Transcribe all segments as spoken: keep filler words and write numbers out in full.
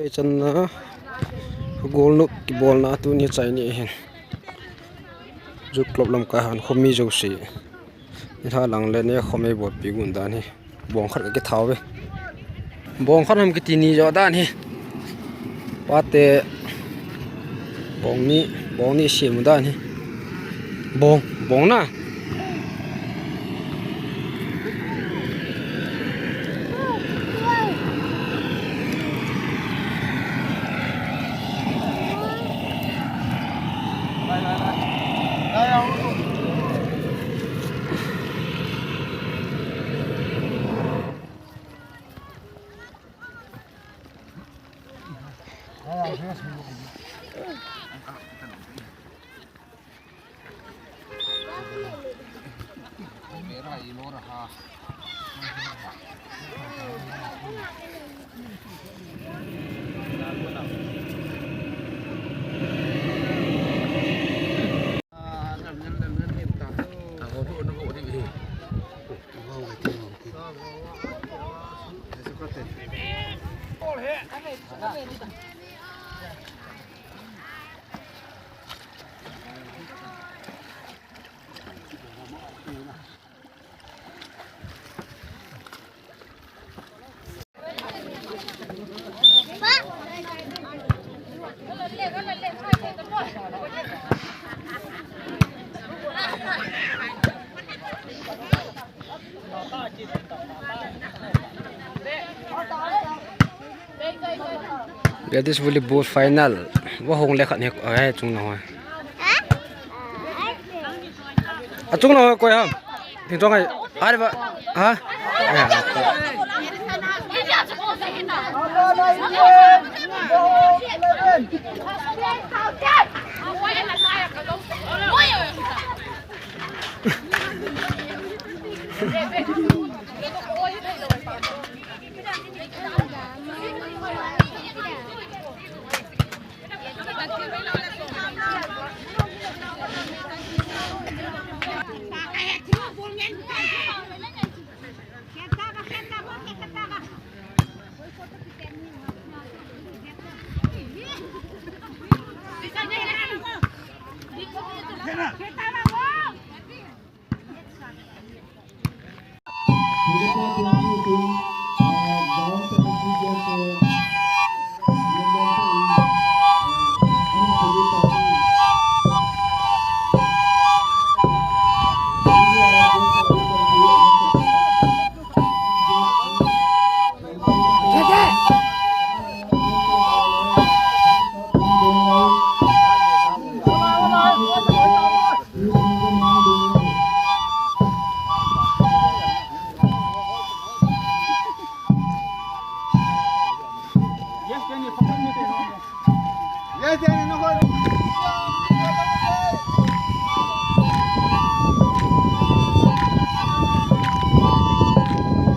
Channa golnop kibolna tuni chaini hin. Youth Club lamkai hon khomi jouse. Nilhah lang le nekhom eibolpi gon dan hi. Bong khat kakithau ve. Bong khat ham kiti ni jo dan hi. Pate bong ni, bong ni sem dan hi. Bong, bong na. Ladies volleyball final. Vahong le khat hi, eh, chung na ho. A chung na ho koi ham? Thing chong ai. Are ba. Ha? Ai ha.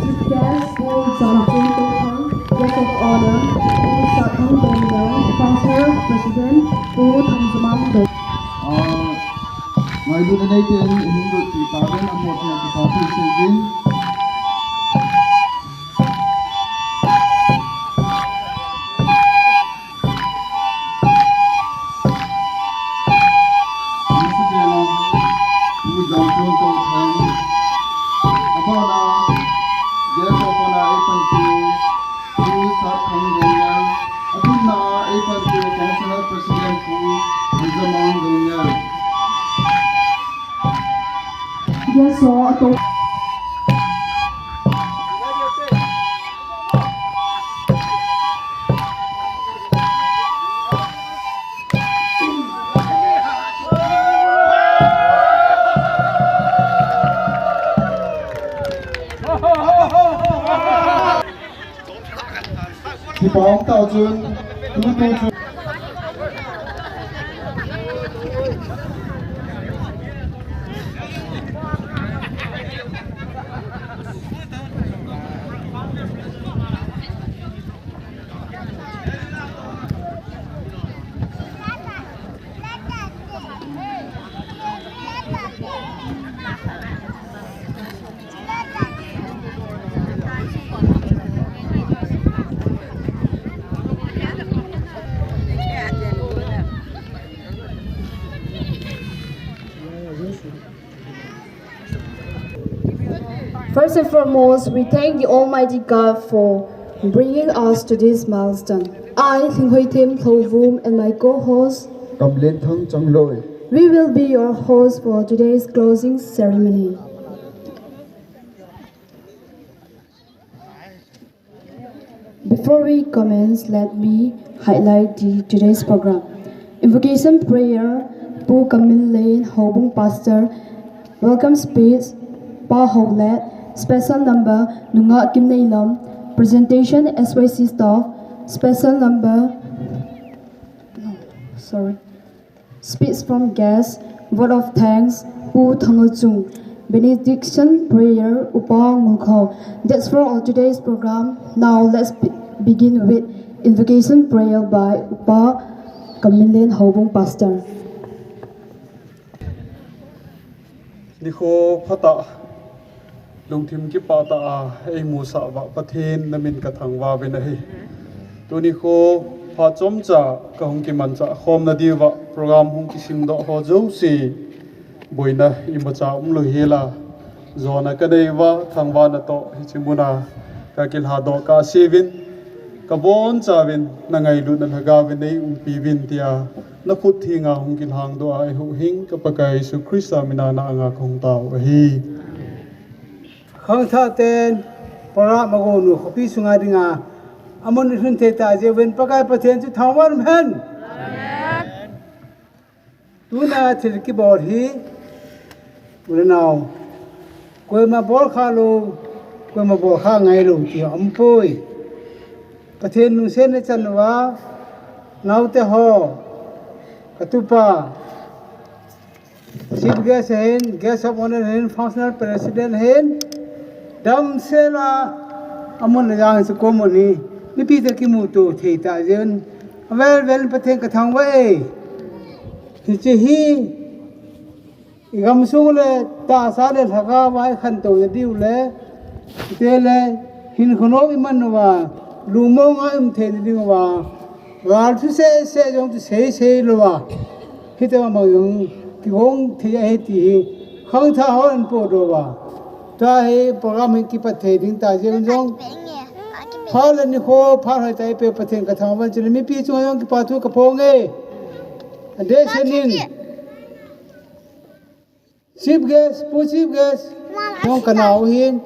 Chief guest, Pu Jamchun Tokhang, guest of honor, Pu Satthang Dongmyang, council president, Pu Thangzamang Dong. Ah, ngailutna neiten, ihung lut pi tauvin, amohthei a kipa thu isei uvin. Pu Jamchun Tokhang, abana, guest of honor eipanpiu, Pu Satthang Dongmyang, athumna eipanpiu, council president Pu Thangzamang Dongmyang. Guest ho ato. Kipa um tao chun, tutu chun. First and foremost, we thank the Almighty God for bringing us to this milestone. I, Lhinghoithem Lhouvum, and my co-host, Kamlenthang Changloi, we will be your host for today's closing ceremony. Before we commence, let me highlight the today's program. Invocation prayer, Pu Kaminlen Houbung Pastor. Welcome speech, Pa Houlet. Special number, Nungah Kimneilam. Presentation, S Y C staff. Special number, no, sorry. Speech from guest, word of thanks, Pu Thangachung. Benediction prayer, Upa Ngulkhao. That's for all today's program. Now let's be- begin with invocation prayer by Upa Kaminlen Houbung Pastor. Nikho phatah, lungthim kipah tah a eimusah uva Pathen namin kathangvah uvin ahi. Tuni kho phat chomcha kahung kimanchah khomna diuva program hung kisimdoh ho jouse boina imacha umlou hela, jona kanei uva thangvahna toh hiche muna kakilhadoh kahseuvin, kabonchauvin nangailutna lhagaovin neiumpiuvin tia nakhut thenga hung kilhangdoh a eihuhhing ka Pakai Jesu Christa mina na anga kahung tao ahi. Khangthah ten, program a gonu khopi sunga dinga amun ilhun thei tah jeh uvin Pakai Pathen chu thangvah in umhen. Tuna thil kibol hi, u le nao, koima bolkha lou, koima bolkha ngailou ti aumpoi. Pathen lungsetna chan uva, naote ho, katupa, Chief Guest ahin, Guest of Honour ahin, Functional President ahin, damsel a amun ajang chu komun hi mipite kimuto thei tah jeh un, avel vel in Pathen kathangvah e. Hiche hi igamsung le tahsa le lhagaova ikhantouna diu le, hitele hinkho nom iman uva, lungmong a ium theina dinguva, gal thuseh seh jong thusei sei louva, hitobang jong kigong thei ahi ti hi khangthah hon ahin podoh uva, tua hi program hi kipat thei ding tah jeh un jong, phat le nikho phat hoitah eipeu Pathen kathangvah in, chule mipi chunga jong kipa thu kaphonge. Adehset in Chief Guest, Pu Chief Guest jong kanao ahin,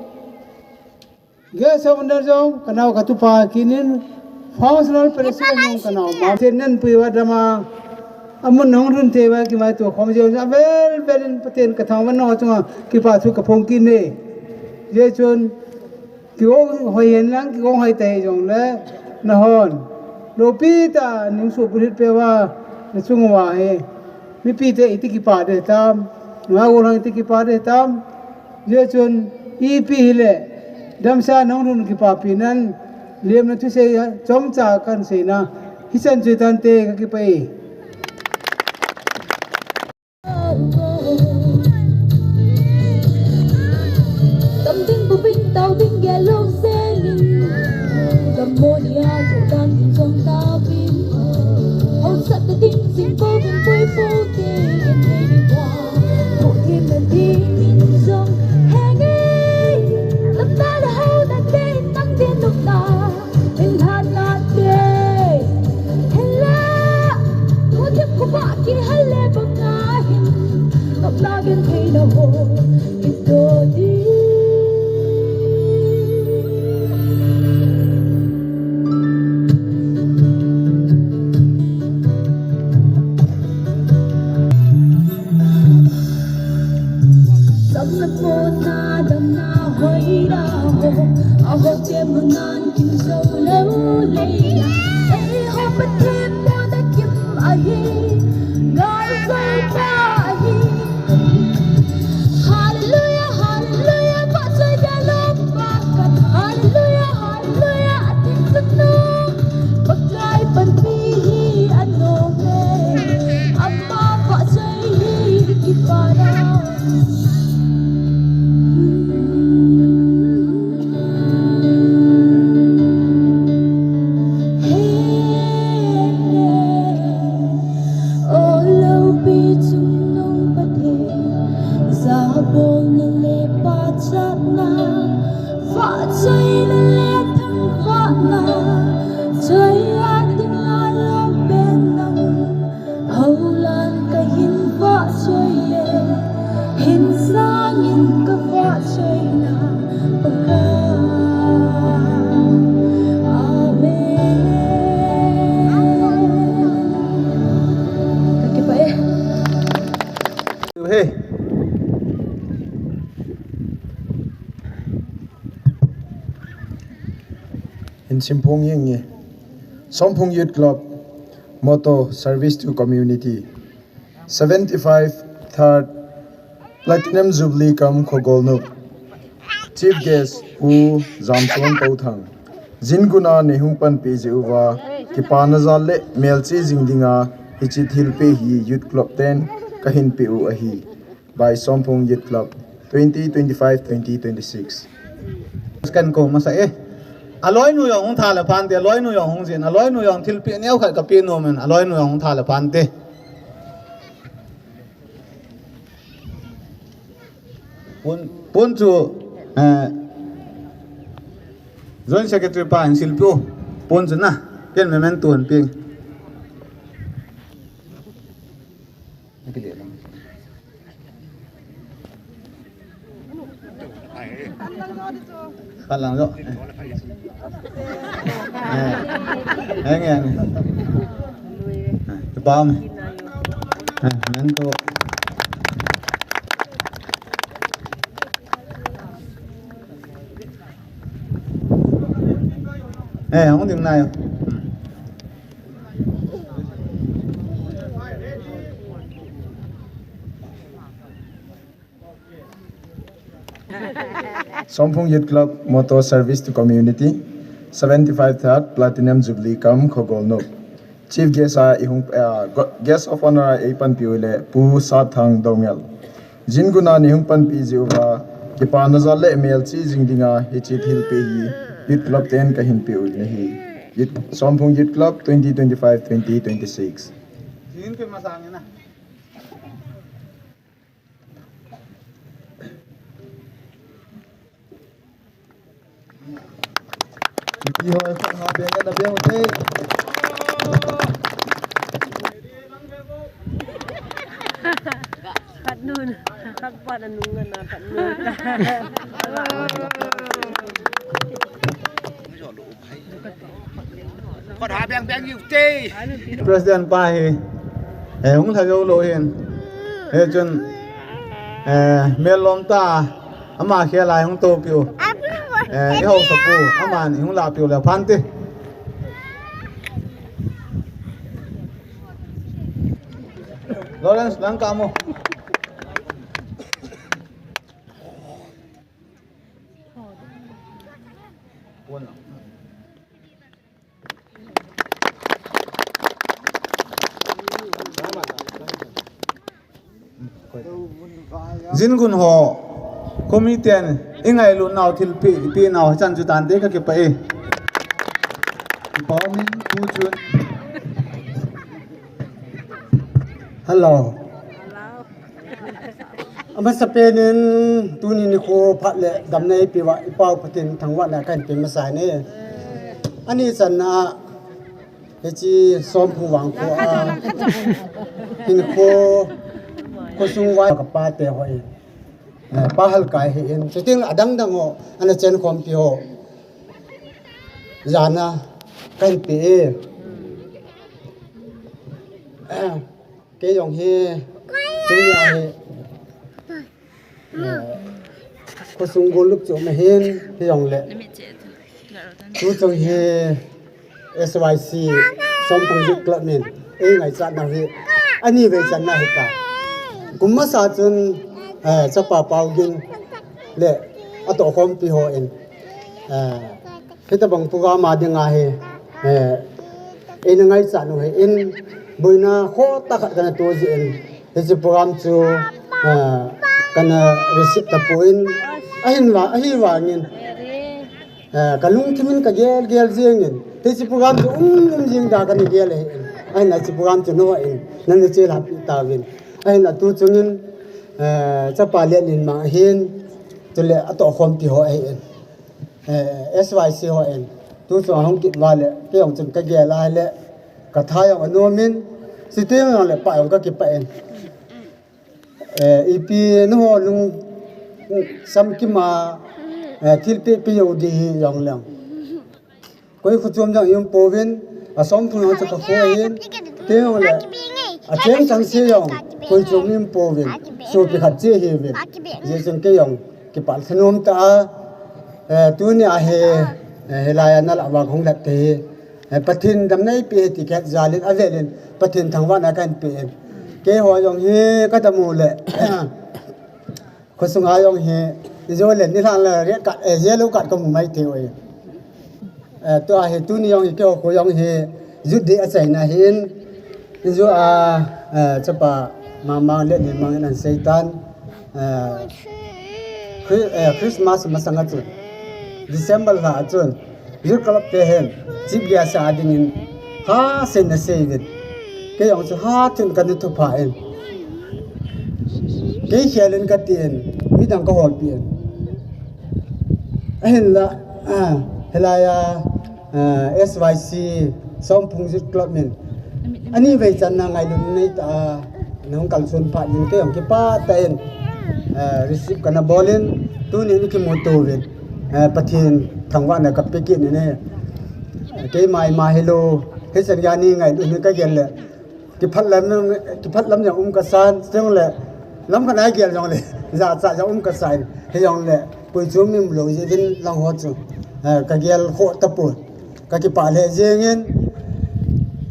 Guest of Honour jong kanao katupa kinin, Functional President jong kanao ma. Pathen in nanpui uva dama, amun nahung lhun thei uva kimaito khom jeh un, avel vel in Pathen kathangvah in nangho chunga kipa thu kaphong kit e. Hijeh chun kigong hoi hen lang, kigong hoitah hijongle, nahon loupi tah a nungsuh bulhit peh uva nachung uva hi mipite iti kipah ding hitam, nungah gollhang iti kipah ding hitam. Hijeh chun ipi hile, damsel a nahung lhun kipapi nan, lemna thusei chomcha kahin seina hichan chu hitante, kakipah e. Tam ding bupin tao ding gel lou jengin, gam moni a tho dan ding jong tauvin, hausatna ding jing pouvin, pui poute genthei diuva, pohthimna dingin jong henge. Lamna le haona te in nang din nopna, in lhanna te, hela. Simphung Ying Nge. Somphung Youth Club motto, service to community. Seventy-five third Platinum Jubilee cum Khogolnup. Chief guest, Pu Jamson Touthang. Jingkah a neihung panpi jeh uva, kipana jal le melchih jing dinga hiche thilpeh hi Youth Club ten kahin peh u ahi. By Somphung Youth Club, twenty twenty-five, twenty twenty-six. Kan kou masa e. Aloinu jong hung tha le phante, aloinu jong hung jin, aloinu jong thilpeh neokhat kapeh nom in, aloinu jong hung tha le phante. Pon, pon chu, eh, Joint Secretary pa in silpeh u. Pon chu na, ken memento in peng. Kalang jo. Eh. Heng, heng. Eh, bam. Eh, memento. Eh, hung ding nai. Somphung Youth Club motto, service to community. Seventy-five third Platinum Jubilee cum Khogolnup. Chief guest a eihung, ah, go-, guest of honor a eipanpi u le Pu Sathang Doungel. Jingkah a neihung panpi jeh uva, kipana jal le melchih jing dinga hiche thilpeh hi Youth Club ten kahin peh u ahi. Youth, Somphung Youth Club twenty twenty-five, twenty twenty-six. Ipi ho, khat ha beng na beng te. Khat nun, khat pa na nung na khat nun. Khat ha beng beng u te. President pa hi, eh, hung lha jou lou hin. Hichun, eh, melom tah a, ama khel a hung topiu. Eh, i hausapu, aman i hung lapiu le phante. Lawrence, lang kamo. Jingkah ho, committee in i ngailut nau thilpeh, peh nau chan chu tante, kakipah e. Kipa umin, tu chun. Hello. Amasapen in tuni nikho phat le damna eipeh uva i Pau Pathen thangvahna kahin pe masa e. Ani channa hiche Somphung vangkho a hinkho khosung vai kapa te ho in, eh, Pa Halkai hi in, chuteng adang dang ho, ana chenkhompi ho jana kahin pe e. Kei jong hi, kei jong hi, eh, khosung gollup chu um ahin, kei jong le. Tu chung hi S Y C, Somphung Youth Club min, ei ngaichat nau hi, ani vei channa hi ta. Kum masa chun, eh, chapa Paugin le atohkhompi ho in, eh, hitabang program a dinga hi, eh, eina ngaichat u hi in, boina khoh tah khat kana to jeh in, hiche program chu, eh, kana receive tapon, ahin va, ahivangin, eh, kalungthim in kagel gel jengin, hiche program chu um um jing da kana gel ahi in, ahinla hiche program chu nangho in nana chelhapi tauvin, ahinla tu chungin, eh, chapa Lianlinmang ahin, chule atohkhompi ho ahin. Eh, S Y C ho in, tu chung ahung kit uva le, kei jong chun kagel a le, katha jong anom in, chuteng jong le pah jong kakipah in. Eh, ipi nangho lungsamkim a, eh, thilpeh peh jou ding hi jong leng. Koi khochom jong i um pouvin, a Somphung jong chu kakho ahin, kei jong le, acheng chang se jong, koi chom i um pouvin, sopi khat che hiuvin, hijeh chun kei jong, kipah thanom tah a, eh, tunia hi, Eh, hilai a nalhah vang hung lhat thei hi, eh, Pathen damna eipeh hi ti khat jal in, avel in Pathen thangvahna kahin pe in. Keiho jong hi kadam u le khosunga jong hi, ijole nilhah le red card, eh, yellow card kamu mai thei u ahi. Eh, tua hi tuni jong hi keiho kho jong hi youth day achaina ahin, ijole, eh, chapa Mamang le Nimang in ahin seitan, eh, Chri-, eh, Christmas masanga chun, December lha a chun, youth club te hin chief guest a dingin haseina asei uvin. Kei jong chu hatah in kana thupha in, kei khel in kati in, midang kaholpeh in. Ahinla, ah, hilai a, ah, S Y C Somphung Youth Club in anivei channa ngailutna neitah a nahung kalson phat in kei jong kipah tah in, ah, receive kana bol in, tuni in ikimuto uvin, ah, Pathen thangvahna kape kit in ahi. Keima ima hilou, hichan gei a ni ngailutna kagel le kipah lam, kipah lam jong um kasan, chule lam khat a gel jongle jachat jong um kasan, hijongle koi chu umlou jeh uvin lang ho chu, eh, kagel khoh tapon, kakipah lheh jeng in,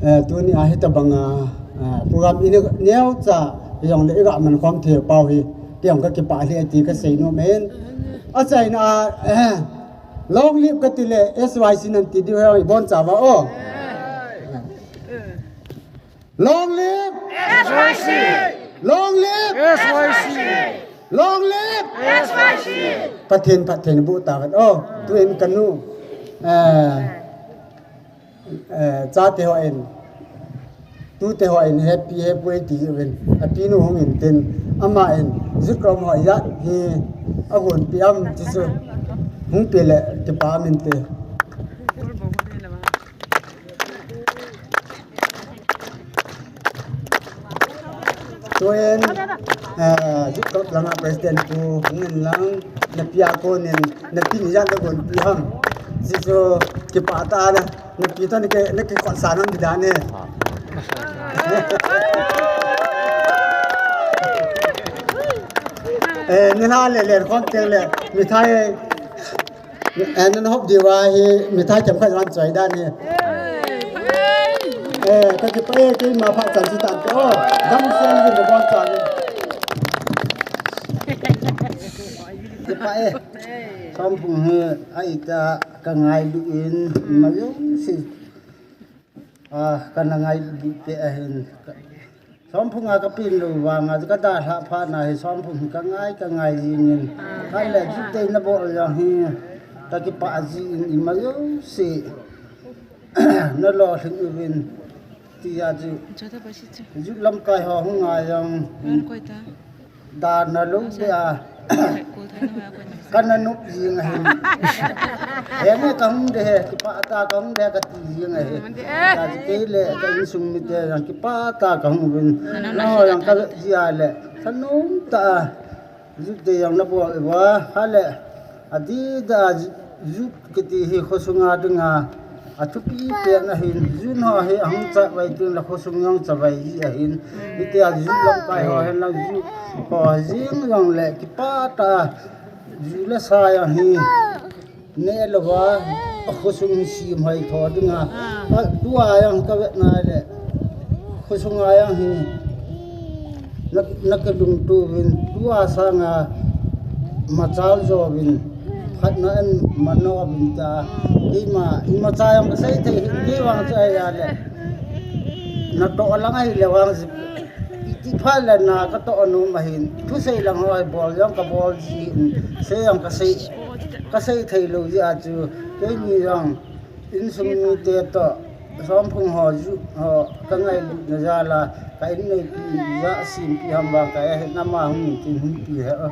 eh, tuni a hitobang a, eh, program i neocha hijongle iga man khom thei pau hi, kei jong kakipah lheh ti kasei nom in. Achaina a, eh, long live kati le S Y C nan ti diu hi iboncha uva o. Long live! S Y C! Long live! S Y C! Long live! S Y C! Pathen, Pathen bu ta vat. Oh, tu in kanu. Eh, eh, chate ho in. Tute ho in happy, happy ti uvin. Apinu hung in tin. Ama in. Youth club ho ijat hi. Agonpi am ti chu. Hung pe le kipah um inte. Tuin, eh, youth club langa president pu hung in lang, napi a konin, napi in ijat nagonpi ham. Hichu kipah tah a, napi toh naki, nakikhotsan ham ti dan e. Eh, nilhah le lenkhom teng le, mithai, eh, nahop diu ahi, mithai themkhat jan choi dan ahi. Eh, kakipah e, keima phat chan chu tan te o. Damsel in nabonchauvin. Kipah e. Somphung hi, ahi ta, kangailu in, ima jouse. Ah, kana ngailu te ahin. Somphung a kapeng lou vanga, kadalhah phat na hi Somphung hi kangai, kangai jing in. Khat le youth day nabol jong hi, kakipah jin ima jouse. Nalolhing uvin. Tia chu. Youth lamkai ho hung ngai jong. Dan nalou dia. Kana nop jing ahi. Henge kahung de he, kipah tah kahung de kati jing ahi. Kati kei le ka insung mite jong kipah tah kahung uvin. Nangho jong kajia le. Thanom tah a. Youth day jong nabol uva. Hale. Adih a youth kiti hi khosunga dinga athupi pen ahin, youth ho hi ahung chavai tin la khosung jong chavai ji ahin, hitia youth lamkai ho hin la youth ho jing jong le kipah tah a youth le sa jong hi neh louva khosung hi simhoi tho dinga, tua jong kavet na le khosunga jong hi Na, nakilungto uvin, tua sanga machal jo uvin, phatna in mano uvin ta, keima, imacha jong kasei thei hih in, kei vang chu ahile. Natoh lang ahile vang, iti phat le na katoh nom ahin, thusei lang ho bol jong kabol ji in, sei jong kasei, kasei thei lou jeh a chu, keini jong, Insung mite toh, Somphung ho, youth ho, kangailutna jal a, ka inneipi, ja simpi ham vang ka ahi, nama hung tin hung pi he o.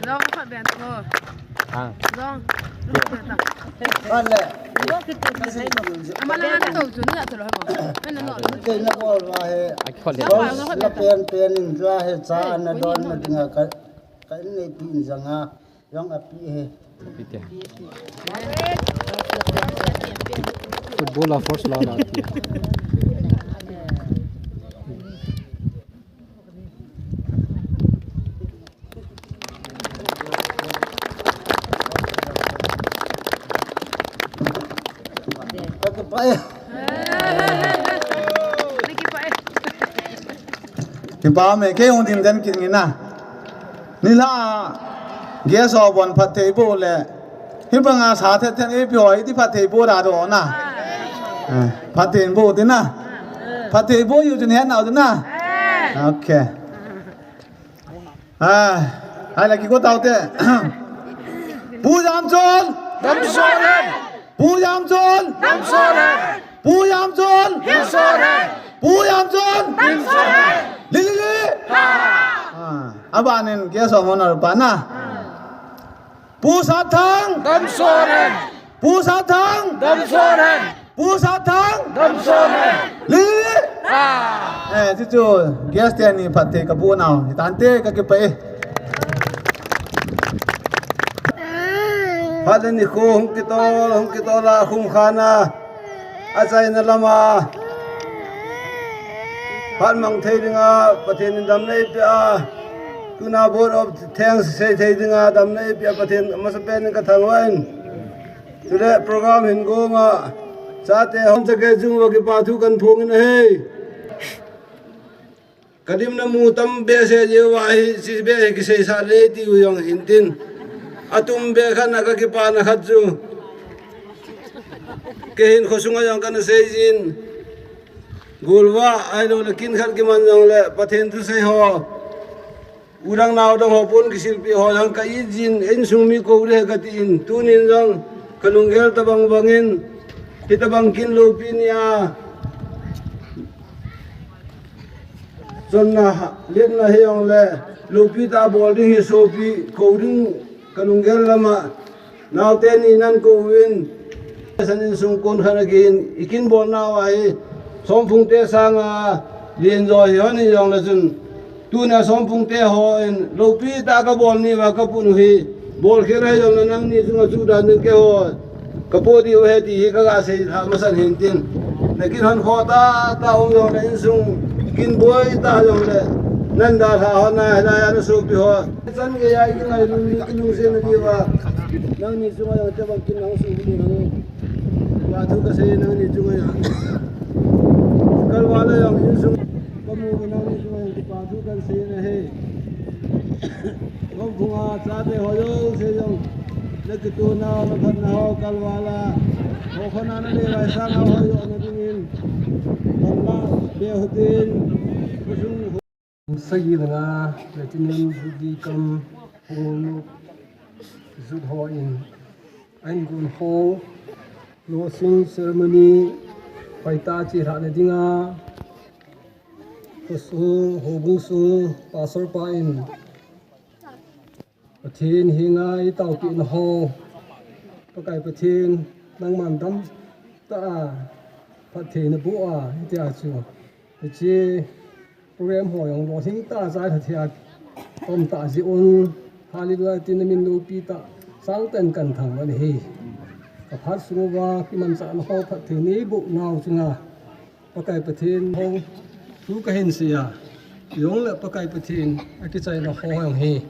Jong, phat ben to. Jong. Phat le. Ama la na to chu na to lo mo. Ana no. Kei na bol va he. Ai, khol le. Bol la pen pen in la he cha na don na dinga ka, ka inneipi in janga jong api he. Football a force la la. Pai. Kipa me, kei hung dim den kit nge na. Nilhah a guest ho bon phatthei boh le. Hibanga sa thet thet eipe ho, iti phatthei boh da do na. Eh, phatthei boh ti na. Phatthei boh u tin het nau ti na. Okay. Ah, hai la kiko tau te. Pu Jamchol. Damsot hen. Pu Jamchol. Damsot hen. Pu Jamchol. Damsot hen. Pu Jamchol. Damsot hen. Li, li, li. Ha. Ah, abanin guest of honor pa na. Pu Satthang. Damsot hen. Pu Satthang. Damsot hen. Pu Satthang. Damsot hen. Li. Ah. Eh, chuchu guest teni phatthei kaboh nau hitante, kakipah e. Phat le nikho hung kitol, hung kitol a khum khan a, achaina lama phat mang thei dinga Pathen in damna eipeh a, tuna vote of thanks sei thei dinga damna eipeh a Pathen amasapen in kathangvah in. Chule program hin gong a, chate hon chake chung uva kipa thu kahin phong in ahi. Kadimna mu tam behseh jeh uva hi, hiche beh hi kiseisah le tiu jong hintin. Atum beh khat na kakipana khat chu, kei hin khosunga jong kana seijin. Golvah ahilou le kin khat kiman jongle Pathen thusei ho, u dang nao dang ho pon kisilpeh ho jong ka itjin, insung mi kou ding katin, tunin jong kalunggel tabang bangin, hitobang kin loupi nia chonna, letna hijongle, loupi tah bol ding hi sopi kou ding kalunggel lama, naote ni nan kou uvin, san insung kon khat a kihin, ikin bolnau ahi, Somphung te sanga lenjo hi hon hijongle chun, tunia Somphung te hon loupi tah kabol ni uva kapun u hi, bolkhel ahijongle nangni chunga chu dan ding keiho kapo diu ahi ti hi kaga seilha masan hintin. Nakin hon kho tahtah um jongle, insung kin boi tah jongle, nan dalha hon a hilai a nasopi ho chan geiya ikingailu ni kilungsetna diuva, nangni chunga jong tobang kin nahung sopi ding ahi. Kipa thu kasei nangni chunga jong. Kalval a jong insung kamu nangni chunga jong kipa thu kahin sei in ahi. Somphung a chate ho jouse jong, nakitona, naphatna ho kalval a, houkhona nanei lai sanga hoijohna dingin, panla be uhitin, khosung ho. Sagi langa Platinum Jubilee cum Hall jut hon ahin gon ho, closing ceremony hoitah a chelhahna dinga, khosung, houbung sung pastor pa in Pathen henga itaopehna ho, Pakai Pathen, nangman damtah a phatthei naboh a, hitia chu, hiche program ho jong lolhing tah a chailha thei a, kaum tah jeh un, Hallelujah tin namin loupi tah, sangtah in kahin thangvah in ahi. Kaphat sung uva kimanchahna ho phatthei neiboh nau chunga, Pakai Pathen hou thu kahin sei a, hijongle Pakai Pathen akichaina ho jong hi,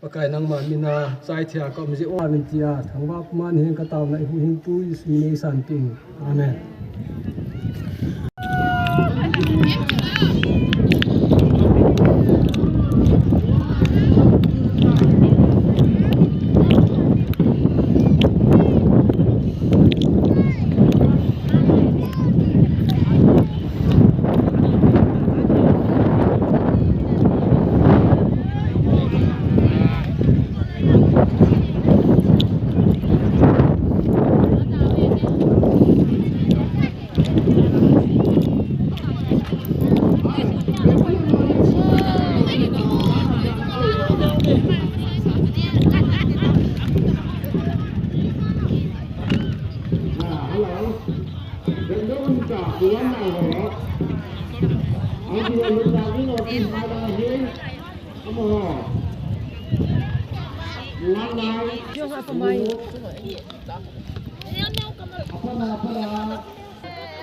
Pakai nangma mina chai thei a kaum jeh uvin tia, thangvah puma nahin kataona i huhhingpu Jesu min in eisanpeh in. Amen.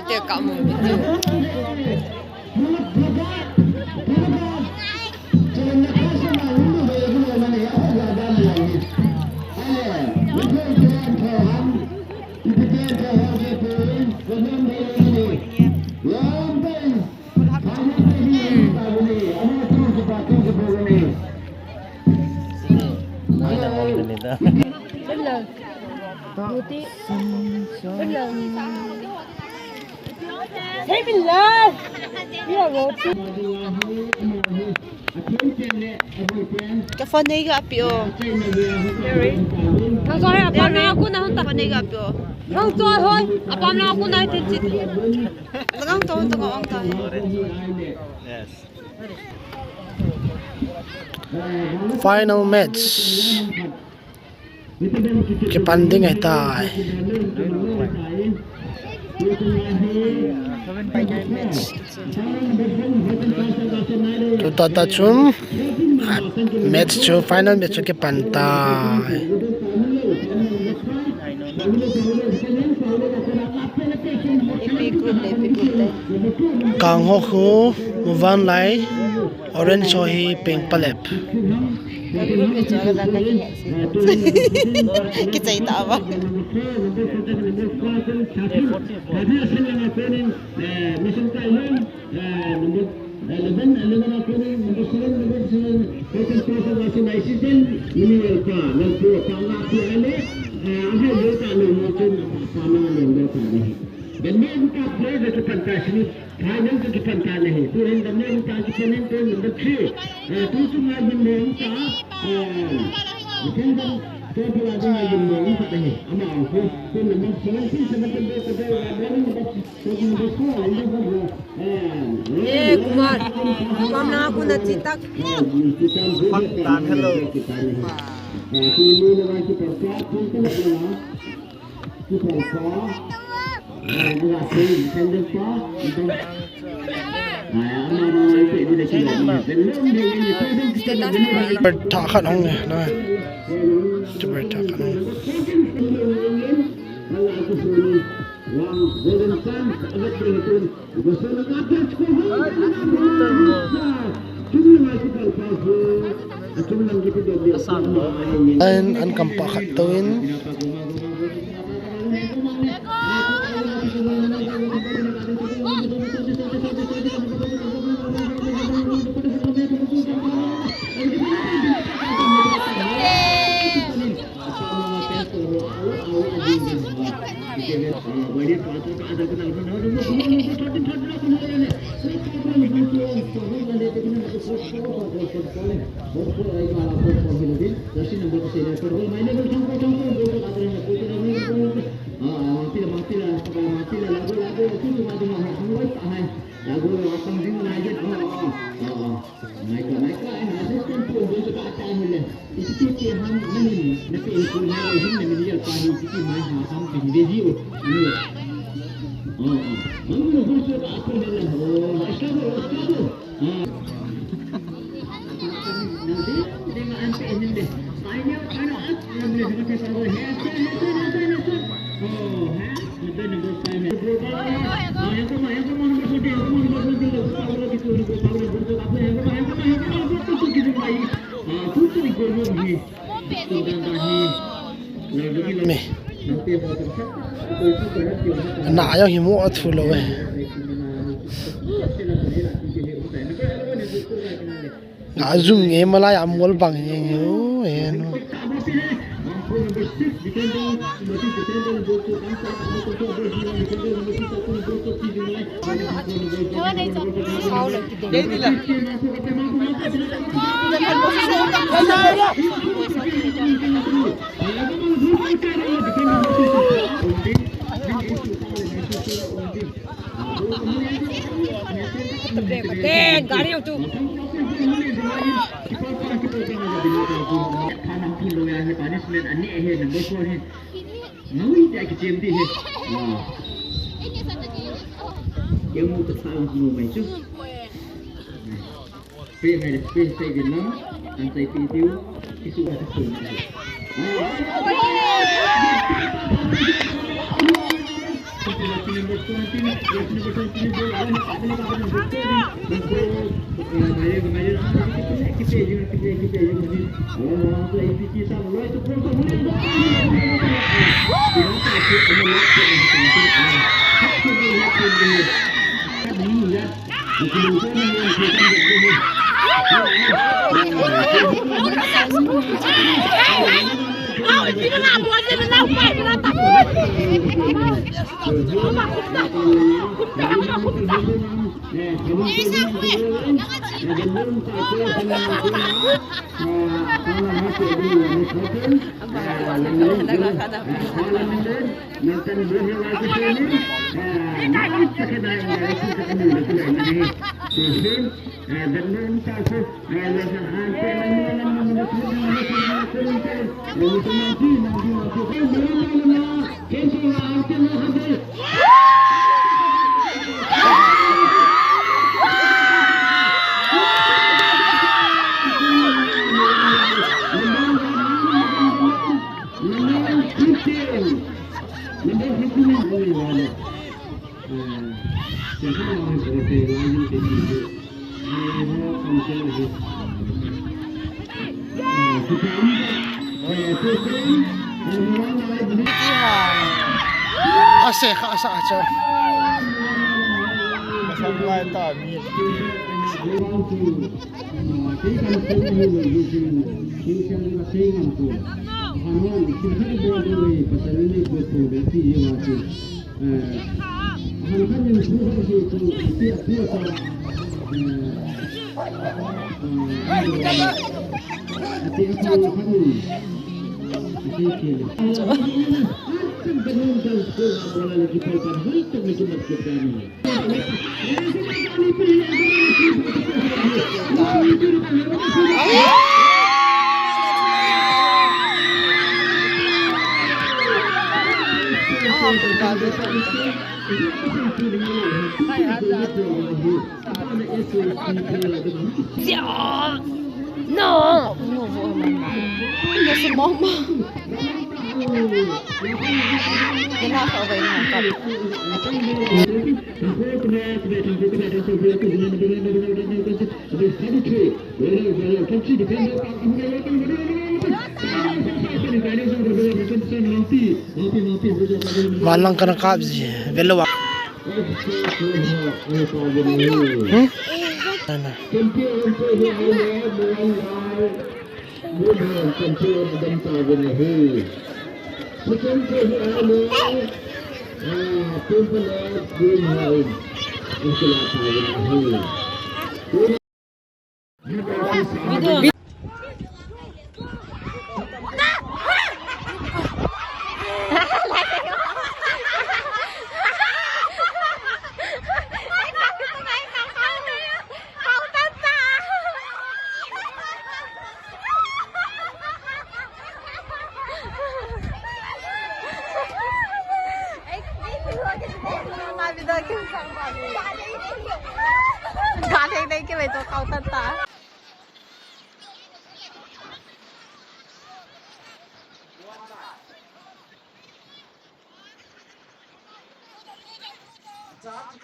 Te ka mu. Hey, Bilal. Here, roti. Ka phone nei ga pi o. Sorry, sorry, apam na aku na hunta. Phone nei ga pi o. Hong to hoi, apam na aku na tin chit. Kadang to to ka ong ta. Final match. Kipan ding ahitai. Tuta ta chun match chu, final match chu kipan tai. Kangho khu, Muvanlai, Orange ho hi Pengpalep. Kichai ta ba. Final chu kipan ta nahi. Tuhin damna ta kipan in, tu number three. Eh, tu chunga gin mo ta. Eh, defender, tu pula dinga gin mo ta nahi. Ama ang ko. Tu number seventeen, seventeen, tu tu tu number, tu number four, number four. Eh, Kumar. Kumar na ako na chitak. Paktan, hello. Eh, tu number four, tu tu tu Tha khat hong le, na. Tuber tha khat hong le. An, an kam pa khat to in. Me. Na ayong himu at fulo eh. Nga jung e malai amol bang e, o, e, no. Pe hai, pe sai din lang, an sai pe tiu, kisu ha ta sun. Ase kha asa acha. Masang lai ta mi. No. No, no, no, no. Valang kana kap ji, velo wa. Hmm? Ana.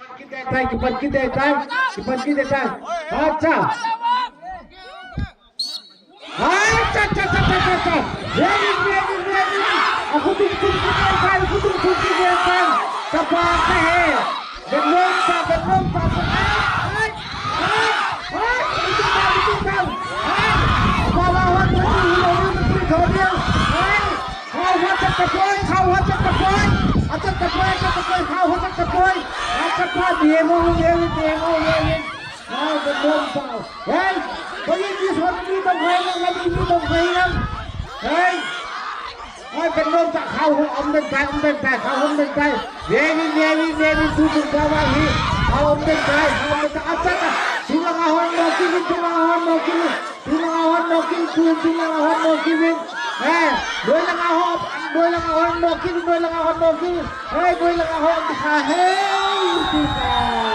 Kipan kit e, kipan kit e, kipan kit e. Acha. Acha, acha, acha, acha, acha. Very, very, very. Akhutung tung kit e, akhutung tung kit e. Kapa ka he. Benlom pa, Benlom pa. Ai, ai, ai, ai. Ai. Khao hot chat tapoi, khao hot chat tapoi, khao hot chat tapoi, khao hot chat tapoi, khao hot chat tapoi, khao hot chat tapoi. Acha pa, demo, demo, demo, demo. Khao Benlom pa. Hey, koi ni son ni tong khai lang, ni ni tong khai lang. Hey. Khao Benlom pa, khao hot, um ben pai, um ben pai, khao hot um ben pai. Very, very, very good, good, good, hi. Khao hot um ben pai, khao hot um ben pai. Acha, acha. Tulang ahon mo, kivin, tulang ahon mo, kivin. Tulang ahon mo kivin, tulang ahon mo kivin. Eh, noilang ahon, noilang ahon mo kivin, noilang ahon mo kivin. Hei, noilang ahon, ha, hei, tika.